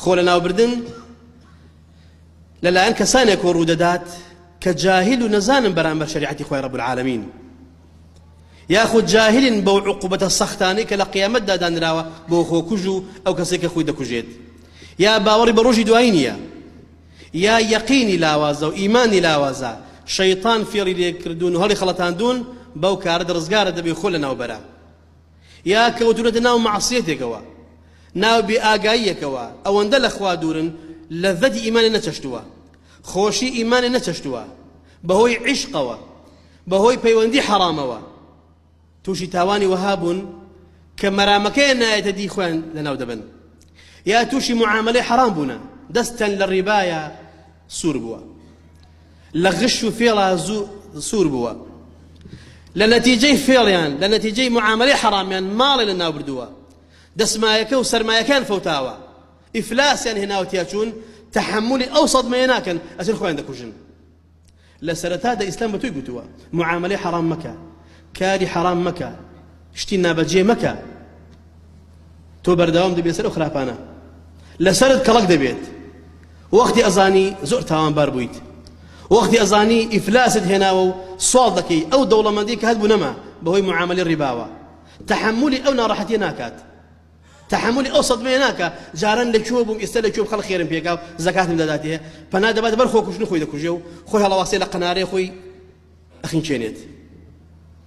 خۆ لەناوبردن لەلایەن کەسانێکەوە ڕوودەدات کە جاهیل و نەزانن بەرامبەر شەریعەتی خوای رب العالمین یاخود جاهلن بەو عقوبەتە سەختانەی کە لە قیامەتدا دانراوە بۆ خۆکوژ و ئەو کەسێک کە خۆی دەکوژێت یا باوەڕی بە ڕۆژی دوایی نییە یا یەقینی لاوازە و ئیمانی لاوازە شەیطان فێڵی لێکردوون و هەڵی خەڵەتاندوون بەو کارە ڕزگارە دەبێ خۆ لەناوبەرە یا کەوتونەتە ناو مەعسیەتێکەوە ناو بێ ئاگاییەکەوە ئەوەندە لە خوا دوورن لەزەتی ئیمانی نەچەشتووە خۆشی ئیمانی نەچەشتووە بەهۆی عیشقەوە بەهۆی پەیوەندی حەرامەوە تووشی تاوانی وەها بوون کە مەرامەکەیان نایەتە دی خۆیان لەناو دەبن یا تووشی معاملەی حەرام بوونە دەستیان لە ڕیبایە سوور بووە لە غش و فێڵا سوور بووە لە نەتیجەی فێڵیان لە نەتیجەی معاملەی حەرامیان ماڵێ لە ناو بردووە دەسمایەکە و سەرمایەکان فەوتاوە ئیفلاسیان هێناوە تیاچوون تەحەمولی ئەو سەدمەیە ناکەن ئەچن خۆیان دەکوژن لە سەرەتادا ئیسلام بە تۆی گوتووە معاملەی حەرام مەکە کاری حەرام مەکە شتی نابەجێ مەکە تۆ بەردەوام دەبێت سەر ئەو خراپانە لەسەرت کەڵک دەبێت وەختی ئەزانی زۆر تاوانبار بوویت وەختی ئەزانی ئیفلاست هێناوە و سواڵ دەکەی ئەو دەوڵەمەندی کە هەبوو نەما بەهۆی معاملەی ڕیباوە تەحەمولی ئەو ناڕەحەتیە ناکات تەحەمولی ئەو سەدمەیە ناکا جاران لە کوێ بووم ئێستا لە کوێم خەڵک خێرم پێکا و زەکاتم دەداتێ پەنا دەباتە بەر خۆکوشتن خۆی دەکوژێ و خۆی هەڵەواسێ لە قەنارەی خۆی ئەخنکێنێت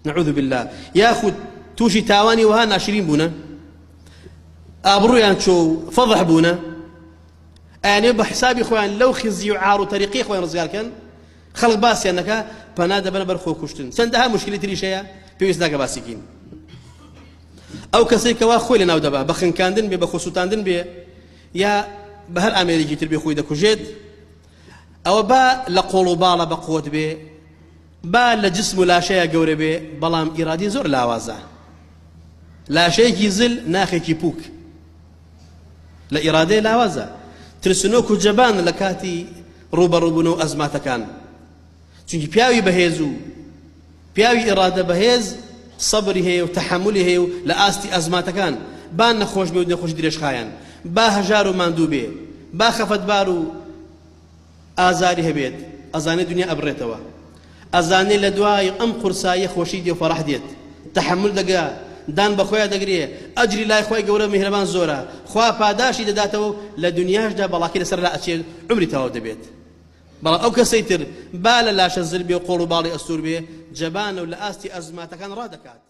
نعوذ بالله یاخود تووشی تاوانی وەها ناشرین بوونە ئابڕویان چۆ و فەضح بوونە ئەیانێ بە حسابی خۆیان لەو خزی و عار و تەریقی خۆیان ڕزگارکەن خەڵک باسیان نەکا پەنا دەبەنە بەر خۆکوشتن چەندەها مشکلی تریش هەیە پێویست ناکە باسیکین ئەو کەسەی کەوا خۆی لەناو دەبا بە خنکاندن بێ بە خۆسووتاندن بێ یا بە هەر ئامێرێکی تر بێ خۆی دەکوژێت ئەوە با لە قۆڵ و باڵە بە قوت بێ با لە جسم و لاشەیە گەورە بێ بەڵام ئیرادی زۆر لاوازە لاشەیەکی زل ناخێکی پوک لە ئیرادەی لاوازە ترسنۆک و جەبان لە کاتی ڕووبەڕووبوون و ئەزماتەکان چونکی پیاوی بەهێز و پیاوی ئیرادە بەهێز سەبری هەیە و تەحەمولی هەیە و لە ئاستی ئەزماتەکان با نەخۆش بێ و نەخۆشی درێژخایەن با هەژار و ماندوو بێ با خەفەتبار و ئازاری هەبێت ئەزانێ دنیا ئەبڕێتەوە ئەزانێ لە دوای ئەم قورساییە خۆشی دێ و فەرح دێت تەحەمول دەگا دان بە خۆیان دەگرێ ئەجری لای خۆی گەورە میهرەبان زۆرە خوا پاداشی دەداتەوە لە دنیاشدا بەڵاکی لەسەر لا ئەچێت عومری تەواو دەبێت بەڵام ئەو کەسەی تر با لە لاشە زل بێ و قۆڵ و باڵی ئەستوور بێ جەبانە و لە ئاستی ئەزماتەکان ڕادەکات.